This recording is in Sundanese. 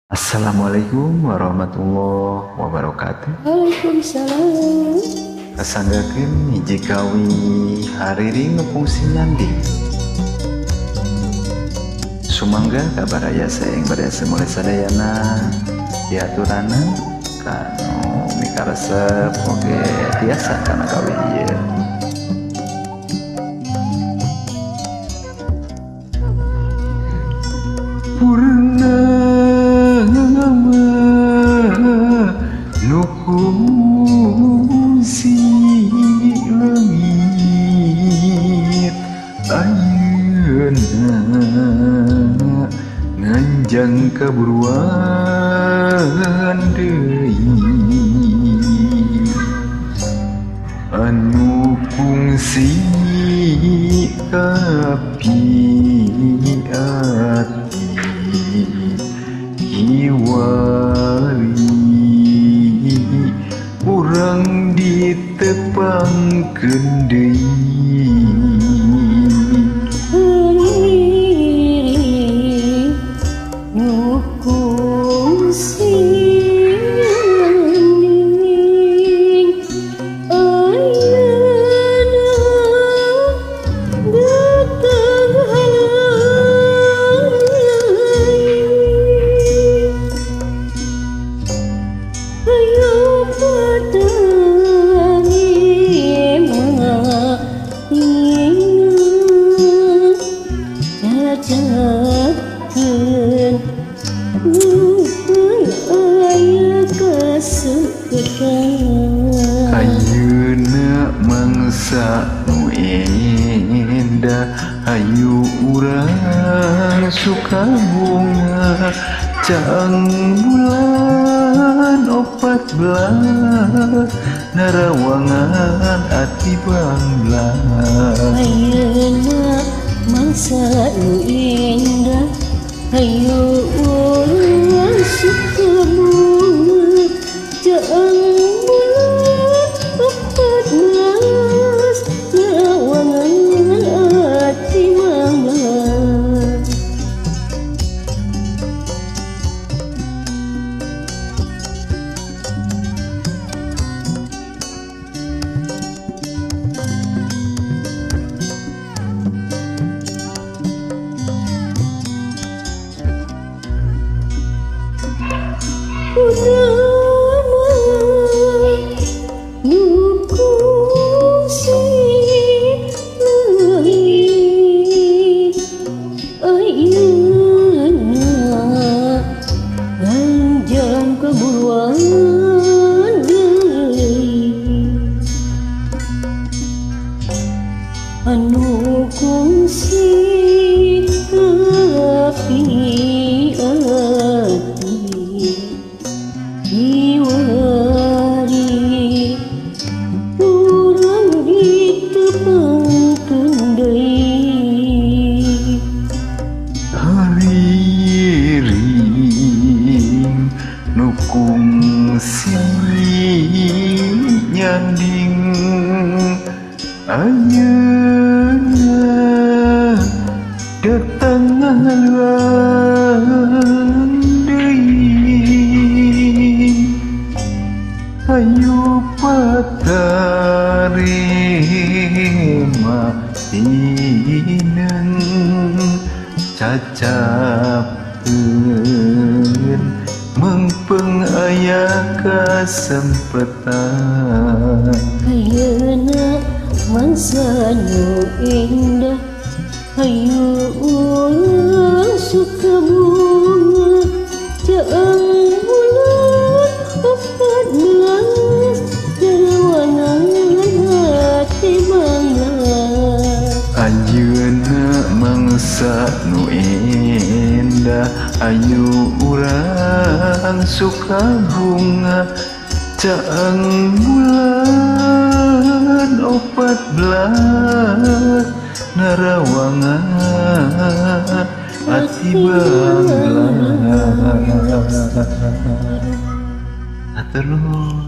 Assalamualaikum warahmatullahi wabarakatuh. Waalaikumsalam. Kasanggakeun hiji kawi hariring nu fungsi nyanding. Sumangga kabaraya saeng baraya semule sadayana diaturana kanu mikaresep oge tiasa kana kawi ieu. Purna nu kungsi leungit ayeuna nganjang kaburuan deui anu kungsi kapi ati kiwari urang ditepangkeun deui. Hariring nu kungsi nyanding ayeuna datang halang ayo ayeuna mangsa nu endah hayu urang suka bunga cang bulan 14 narawangan ati bangla. Ayeuna mangsa nu endah hayu urang suka bunga cang bulan 14 narawangan ati bangla. Purnama nu kungsi leungit ayeuna nganjang kaburuan deui anu kungsi kapi ati kiwari urang ditepangkeun deui. Hariring nu kungsi nyanding ayeuna datang ngahaluan deui hayu patarima tineng cacapkeun mengpeng aya kasempetan. Ayeuna mangsa nu endah hayu urang suka bunga caang bulan 14 narawangan ati bangla. Ayeuna mangsa nu endah ayu urang suka bunga caang bulan 14 narawangan ati bangla. Hatur nuhun.